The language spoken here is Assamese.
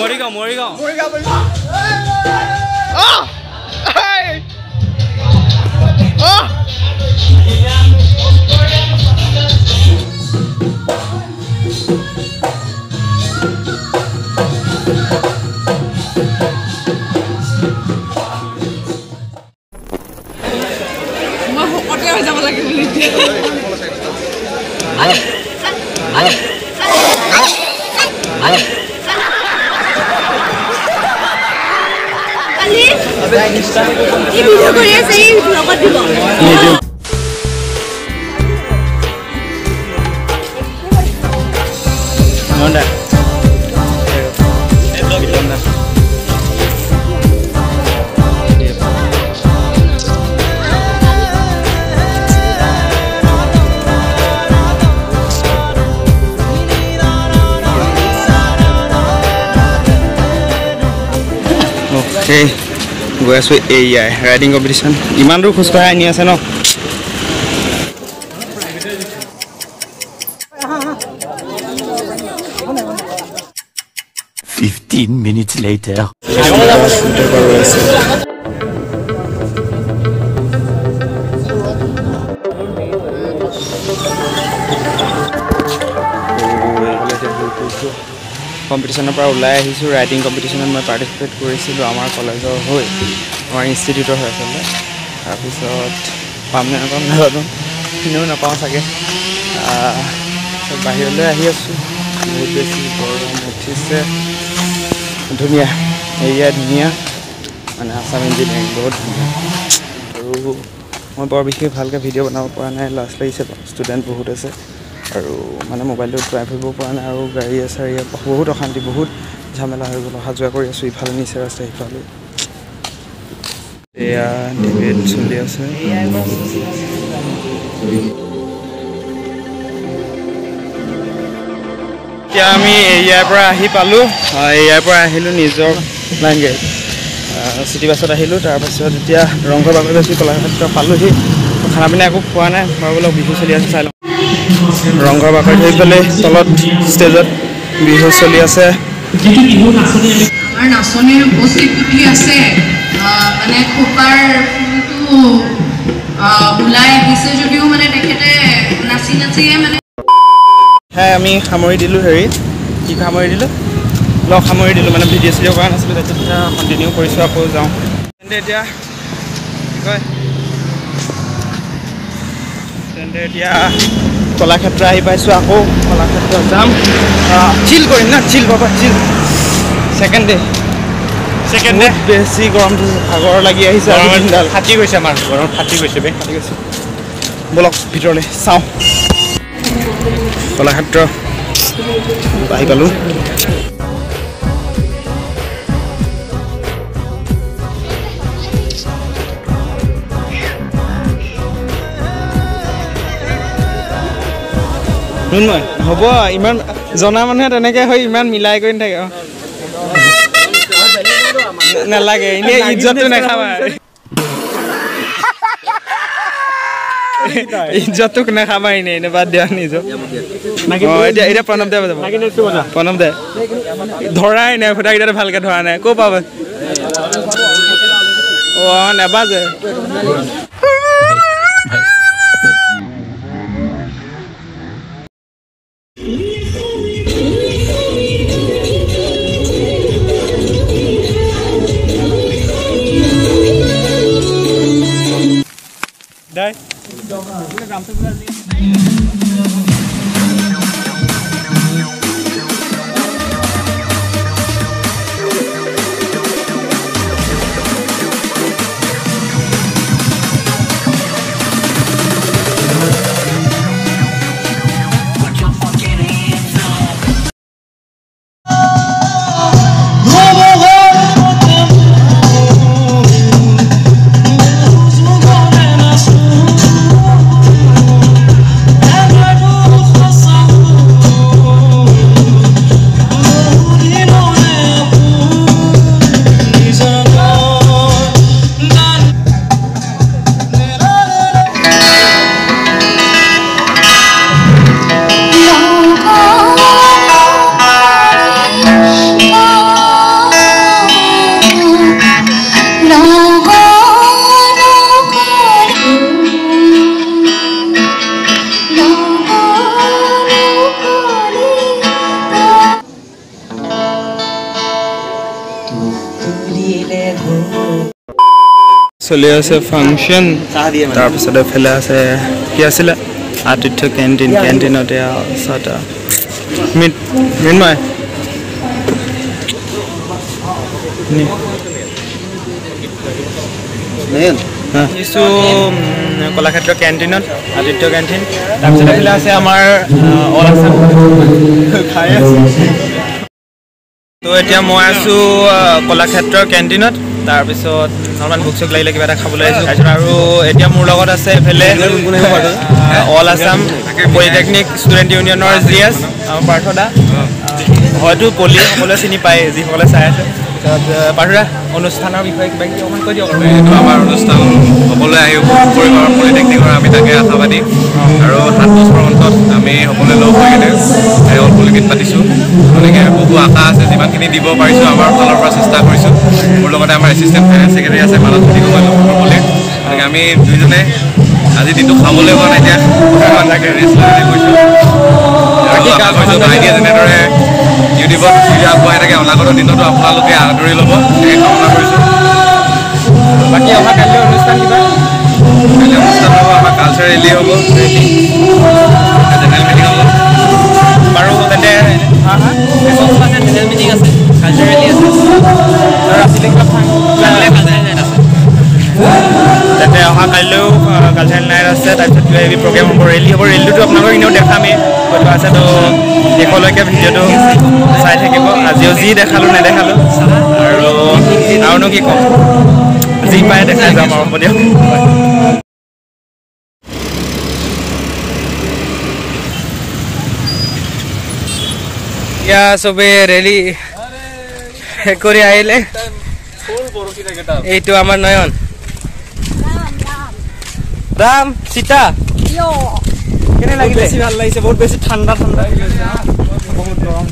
মৰিগাঁও মৰিগাঁও Okay, গৈ আছোঁ এয়াই ৰাইডিং কম্পিটিশ্যন। ইমান দূৰ খোজকঢ়াই আনি আছে ন। Minutes later. কম্পিটিশ্যনৰ পৰা ওলাই আহিছোঁ। ৰাইডিং কম্পিটিশ্যনত মই পাৰ্টিচিপেট কৰিছিলোঁ আমাৰ কলেজৰ হৈ, আমাৰ ইনষ্টিটিউটৰ হৈ আচলতে। তাৰপিছত পাম নে নাপাম নাজানো, এনেও নাপাওঁ চাগে। বাহিৰলৈ আহি আছোঁ, বহুত বেছি গৰম উঠিছে। ধুনীয়া এৰিয়া, ধুনীয়া মানে আছাম ইঞ্জিনিয়াৰিং বহুত ধুনীয়া। আৰু মই বৰ বিশেষ ভালকৈ ভিডিঅ' বনাব পৰা নাই, লাজ লাগিছে, ষ্টুডেণ্ট বহুত আছে আৰু মানে মোবাইলটো ড্ৰাইভ কৰিব পৰা নাই আৰু গাড়ী চাড়ী বহুত অশান্তি, বহুত ঝামেলা হৈ গ'ল। অহা যোৱা কৰি আছোঁ, ইফালে নিছে ৰাস্তা সিফালে। এয়া ডিবেট চলি আছে। এতিয়া আমি এৰিয়াৰ পৰা আহি পালোঁ, এৰিয়াৰ পৰা আহিলোঁ নিজৰ লাইন গাড়ী চিটি বাছত আহিলোঁ। তাৰপাছত এতিয়া ৰংঘৰ বাকৰি বেছি কলাক্ষেত্ৰ পালোহি। খানা পিনা একো খোৱা নাই বাৰু, বোলে বিহু চলি আছে চাই লওঁ। ৰংঘৰ বাকৰি থৈ পেলাই তলত ষ্টেজত বিহু চলি আছে। আমাৰ নাচনীৰ উপস্থিত উঠি আছে, মানে খোপাৰ ফুলটো ওলাই আহিছে যদিও মানে তেখেতে নাচি নাচিয়ে মানে খাই আমি সামৰি দিলোঁ। হেৰি কি সামৰি দিলোঁ, লগ সামৰি দিলোঁ মানে ভিডিঅ' চিডিঅ' কৰা নাছিলোঁ, তাৰপিছত কণ্টিনিউ কৰিছোঁ আকৌ যাওঁ। তেন্তে এতিয়া কি কয়, তেন্তে এতিয়া কলাক্ষেত্ৰ আহি পাইছোঁ। আকৌ কলাক্ষেত্ৰ যাম, চিল কৰিম না, চিল বাবা চিল। ছেকেণ্ড ডে, ছেকেণ্ড ডে বেছি গৰম, ভাগৰ লাগি আহিছে, ফাটি গৈছে আমাৰ, গৰম ফাটি গৈছে, বে ফাটি গৈছে। ব'লক ভিতৰলৈ চাওঁ। কলাক্ষেত্ৰ আহি পালোঁ। হ'ব ইমান জনা মানুহে তেনেকৈ হৈ ইমান মিলাই কৰি নাথাকে, নালাগে এনেই ইজ্জতটো নাখাবা, ইজ্জতটোক নাখাবা এনেই এনেই বাদ দিয়া নিজৰ। এতিয়া এতিয়া প্ৰণৱ দে যাব, প্ৰণৱ দে ধৰাই নাই, ফুটাকেইটাটো ভালকৈ ধৰা নাই, ক'ৰ পাব? অঁ নেবাজে। চলি আছে ফাংচন। তাৰপিছত এইফালে আছে কি আছিলে আতিথ্য কেণ্টিন, কেণ্টিনতে চাহ। মৃন্ময় কিছু কলাক্ষেত্ৰ কেণ্টিনত, আতিথ্য কেণ্টিন। তাৰপিছত এইফালে আছে আমাৰ অল আছাম খাই আছে। তো এতিয়া মই আছোঁ কলাক্ষেত্ৰৰ কেণ্টিনত। তাৰপিছত অলপমান ভোক চোক লাগিলে কিবা এটা খাবলৈ আহিছোঁ। তাৰপিছত আৰু এতিয়া মোৰ লগত আছে এইফালে অল আছাম পলিটেকনিক ষ্টুডেণ্ট ইউনিয়নৰ জি এছ আমাৰ পাৰ্থদা। হয়তো পলি সকলোৱে চিনি পায় যিসকলে চাই আছে। তাৰপিছত পাৰ্থদা, অনুষ্ঠানৰ বিষয়ে কিবা কিবি অকণমান কৈ দিয়ক। আৰু এইটো আমাৰ অনুষ্ঠান সকলোৱে আহি উপভোগ কৰিব আৰু পলিটেকনিকৰ আমি তাকে আশাবাদী। আৰু 7 বছৰৰ অন্তত আমি সকলোৱে লগ হৈ কিনে এই অল পলিগীত পাতিছোঁ। গতিকে বহু আশা আছে, যিমানখিনি দিব পাৰিছোঁ আমাৰ ফালৰ পৰা চেষ্টা কৰিছোঁ। মোৰ লগতে আমাৰ এছিষ্টেণ্ট ফাইনেন্স ছেক্ৰেটাৰী আছে মানস জ্যোতি গগৈ লখিমপুৰ পলিৰ। গতিকে আমি দুইজনে আজি দিনটো খাবলৈ পোৱা নাই, এতিয়া ৰেষ্ট লৈ গৈছোঁ। আৰু আশা কৰিছোঁ ভাইটিয়ে যেনেদৰে ইউটিউবত ভিডিঅ' আগবঢ়াই থাকে, অনাগত দিনতো আপোনালোকে আদৰি ল'ব তাকে কামনা কৰিছোঁ। বাকী অহা কাইলৈ অনুষ্ঠান কিবা? কাইলৈ অনুষ্ঠান হ'ব, আমাৰ কালচাৰ ৰেলী হ'ব, জেনেৰেল মিটিং হ'ব। বাৰু তেন্তে জেনেৰেল মিটিং আছে, কালচাৰ ৰেলী আছে, ৰাতিলৈ কিবা আছে। তেন্তে অহা কাইলৈও কালচাৰেল নাইট আছে। তাৰপিছত কিবা কিবি প্ৰগ্ৰেম হ'ব, ৰেলী হ'ব। ৰেলীটোতো আপোনালোকক এনেও দেখামেই হয়তো আছে। তো শেষলৈকে ভিডিঅ'টো চাই থাকিব। আজিও যি দেখালোঁ নেদেখালোঁ আৰু আৰুনো কি ক'ম, যি পায় দেখাই যাম আৰু। হ'ব দিয়ক। এতিয়া চবে ৰেলী শেষ কৰি আহিলে। এইটো আমাৰ নয়ন ৰাম সীতা। কেনে লাগিলে? বেছি ভাল লাগিছে, বহুত বেছি ঠাণ্ডা ঠাণ্ডা, বহুত গৰম।